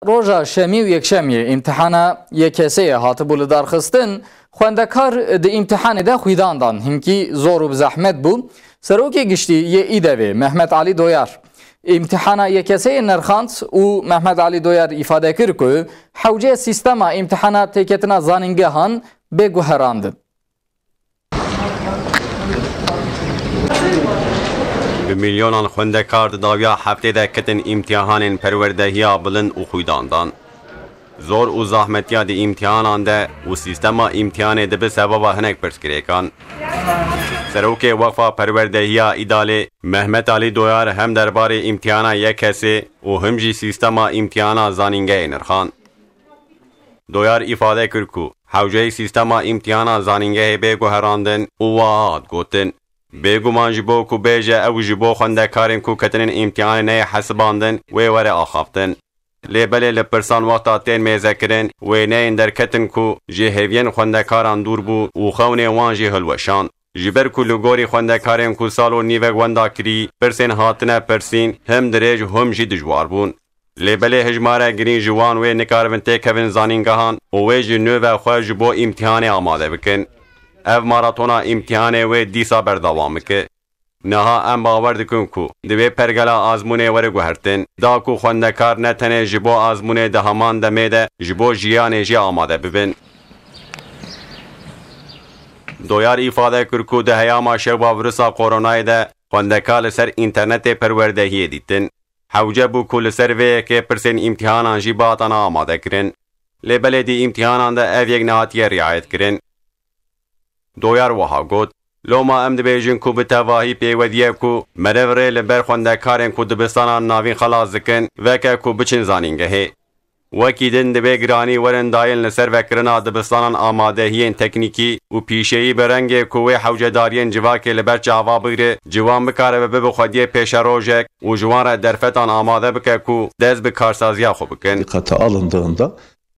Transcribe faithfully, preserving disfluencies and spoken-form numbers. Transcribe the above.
Roja şemî û yekşemiyê îmtihana Y K S'yê hatibû lidarxistin, xwendekar di îmtihanê de xwîdan dan, hinkî zor û bi zehmet bû. Serokê giştî yê Îdevê Mehmet Alî Doyar îmtihana Y K S'yê nirxand û Mehmet Alî Doyar îfade kir ku hewce sîstema îmtihana têketina zanîngehan bê guherandin. Bi milyonan xwendekar di dawiya heftê de ketin îmtihanên perwerdehiya bilind û xwîdan dan. Zor û zahmetiya di îmtihanan de û sîstema îmtihanê dibe sebaba hinek pirsgirêkan. Serokê Weqfa Perwerdehiya Îdalê Mehmet Alî Doyar hem derbarê îmtihana Y K S'ê û him jî sîstema îmtihana zanîngehê nirxand. Doyar îfade kir ku hewceyî sîstema îmtihana zanîngehê bê guherandin û wiha hat gotin, Bêguman ji bo ku bêje ew ji bo xwendekarên ku ketinin îmtihanê neyê hesibandin wê were axaftin. Lê belê li pirsan wexta tên mêzekirin wê neyên derketin ku ji hêviyên xwendekaran dûr bû û xewnê wan jî hilweşand. Ji ber ku li gorî xwendekarên ku sal û nîvek wenda kirî, pirsên hatine pirsîn him dirêj him jî dijwar bûn. Lê belê hijmare girîng ji wan wê nikaribin têkevin zanîngehan û wê ji nû ve xwe ji bo îmtihanê amade bikin. Ev maratona îmtihanê wê dîsa berdewam bike. Niha em bawer dikin ku divê pergela azmûnê were guhertin, da ku xwendekar ne tenê ji bo azmûnê di heman demê de ji bo jiyanê jî amade bibin. Doyar îfade kir ku di heyama şewba vîrusa koronayê de xwendekar li ser înternetê perwerdehiyê dîtin. Hewce bû ku li ser vê yekê pirsên îmtihanan jî bihatana amade kirin. Lê belê di îmtihanan de ev yek nehatiye riayet kirin. Doyar wiha got, Loma em dibêjin ku bi tevahî pêwedî ye ku meriv rê li ber xwendekarên ku dibistanan navîn xelas dikin, veke ku biçin zanîngehê. Wekî din divê giranî werin dayîn li ser vekirina dibistanan amadehiyên teknîkî û pîşeyî bi rengê ku wê hewcedariyên civakê li ber çav bigre, ciwan bikaribe bibe xwediyê pêşerojek û ji wan re derfetan amade bike ku dest bi karsaziya xwe bikin. Dikkate alındığında